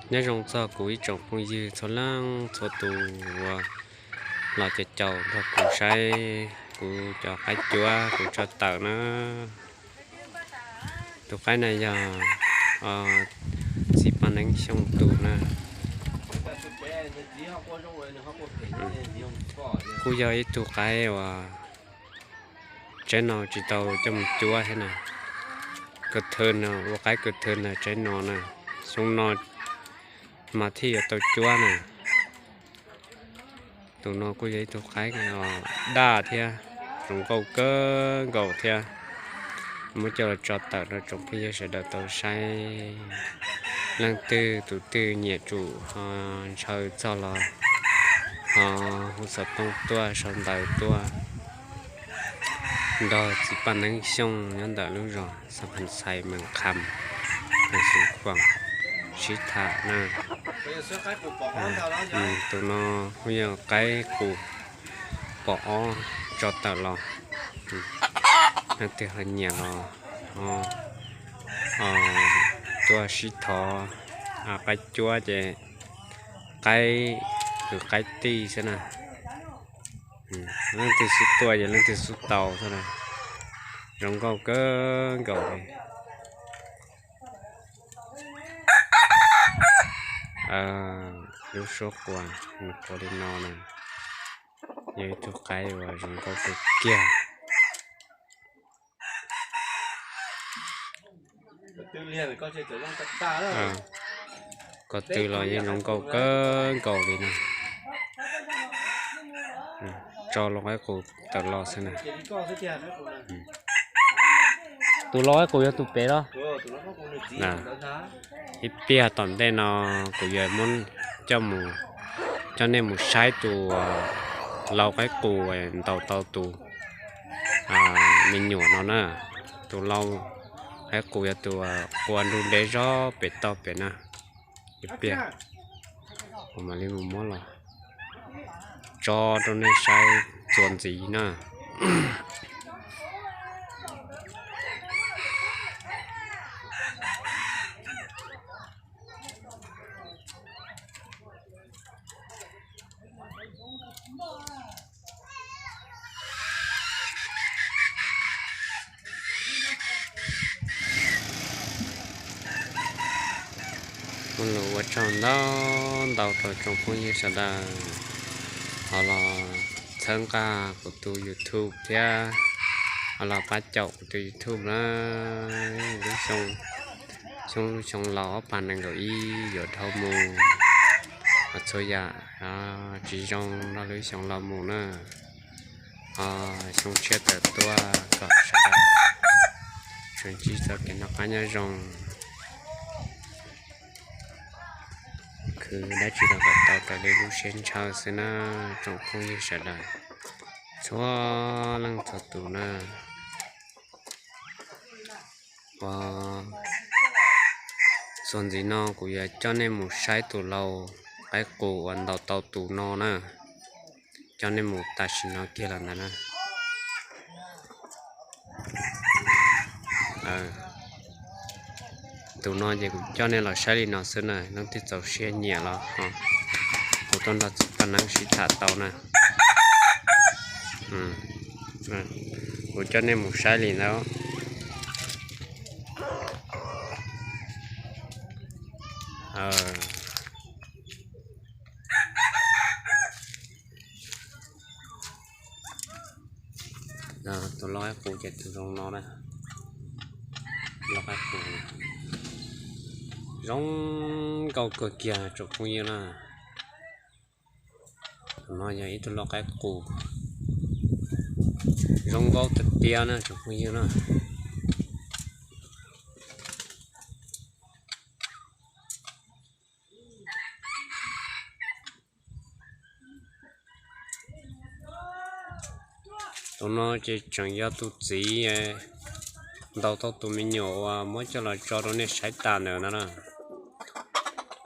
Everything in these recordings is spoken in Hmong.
Nyob zoo txog kuv ib tsoom phooj ywg txhua leej txhua tus uas los caum caum nrog kuv saib kuv cov qaib cuab kuv tso tawm na. Tus qaib na yog txiv Paj Neeb Xyooj tus na. Kuj yog ib tug qaib uas tsaib no tsis tau coj mus cuab thiab na. Kawg thw no ua qaib kawg thw ntawm tsaib no na. Xyoo no mas thiaj yuav tau cuab na. Tus no kuj yog ib tug qaib daj thiab, zoo nkauj kawg nkaus thiab. Muab coj los tso tawm rau tsoom phooj ywg sawv daws tau saib. Leej twg tus twg nyiam tsum ho ntshaw txog los ho hu xov tooj tuaj sau ntawv tuaj nrog txiv Paj Neeb Xyooj nyob ntawm lub zos Xab Phas Xais, Mees Kham, Xeev Khuam sib tham na. Tus no kuj yog qaib qus pom ob tso tawm los. Leej twg ho nyiam los ho tuaj sib thov qaib cuab ces qaib kwv qaib tij xwb na. Leej twg xub tuaj ces leej twg xub tau xwb na. Zoo nkauj kawg nkaus li. Lub suab quas nws quas li no na, yog ib tug qaib uas zoo nkauj kawg kiag. Ko tw los yeej zoo nkauj kawg nkaus li na. Tso lau qaib qus tawm los xwb na. Tus lau qaib qus yog tus pem los? Ib pliag tom ntej no kuv yuav muab coj mus, coj nej mus saib tus lau qaib qus ntaus tau tus me nyuam no na. Tus lau qaib qus yog tus qua nrug ntev zog pem toj pem na. Ib pliag kuv mam li mus muab los tso rau nej saib txuas ntxiv na. Muaj lus ua tsaug ntau ntau rau tsoom phooj ywg sawv daws ho los txhawb nqa kuv tus YouTube thiab ho los pab caum kuv tus YouTube na. Lub xyoo, xyoo, xyoo laus ob phav nees nkaum ib yuav dhau mus, txhua yam tsis zoo nrog lub xyoo laus mus na. Ho xyoo tshiab tawm tuaj kom sawv daws tsuas ntsib txoj kev noj qab nyob zoo, khwv dab tsi los kom tau raws li lub siab ntshaw xwb na tsoom phooj ywg sawv daws txhua leej txhua tus na. Ua txuas ntxiv no kuv yuav coj nej mus saib tus lau qaib qus uas ntaus tau tus no na. Coj nej mus tam sim no kiag los ntawd na. Tus no ces kuv coj nej los saib li no xwb na, leej twg txaus siab nyiam los kuv tuaj nrog txiv Paj Neeb sib tham tau na. Kuv coj nej mus saib li ntawd. Tus lau qaib qus ces tus zoo no na. Lau qaib qus zoo nkauj kawg kiag tsoom phooj ywg na. Tus no yog ib tug lau qaib qus zoo nkauj tiag tiag na tsoom phooj ywg na. Tus no ces tseem yog tus txiv ntaus tau tus me nyuam uas muab coj los tso rau nej saib tas ntawd no na.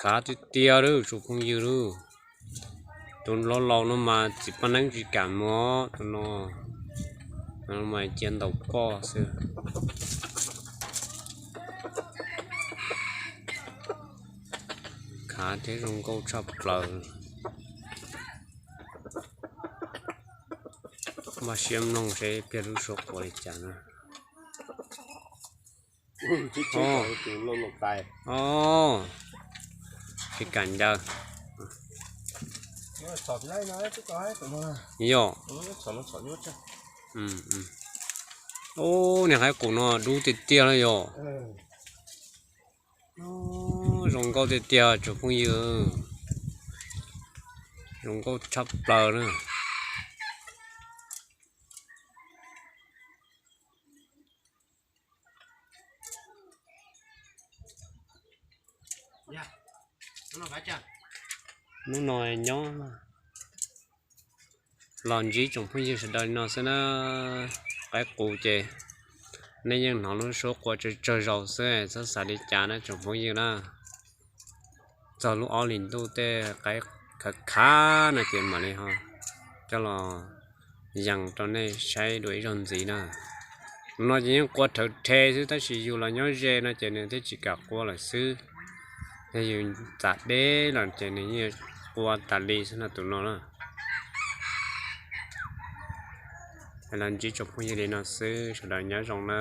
Kav tiag tiag lawm tsoom phooj ywg lauj. Tus laus laus no mas txiv Paj Neeb tsis kam mus, tus no mas cia ntaus koj xwb. Av thiab zoo nkauj tshaj plaws. Npaj siab mloog seb pliag lub suab qua li cas na. Kev kam ncawg. Yog. Ub, niag qaib qus no dub tiag tiag li yog. Zoo nkauj tiag tiag tsoom phooj ywg. Zoo nkauj tshaj plaws na. Hnub no nyob los ntsib tsoom phooj ywg sawv daws li no xwb na. Qaib qus ces nej yeej hnov lub suab qua tsawg tsawg zaus xwb, txhob xav li cas na tsoom phooj ywg na. Txog lub ob hlis ntuj tej qaib khav khav no ces mam li ho coj los yees rau nej saib dua ib zaug ntxiv na. No ces yeej qua rhawv rhe xwb tab sis yus los nyob ze no ces nws thiaj tsis kam qua lawm xwb. Yog yus txav deb lawm ces nws yeej qua tas li xwb no tus no na. Los ntsib tsoom phooj ywg li no xwb, sawv daws nyob zoo na.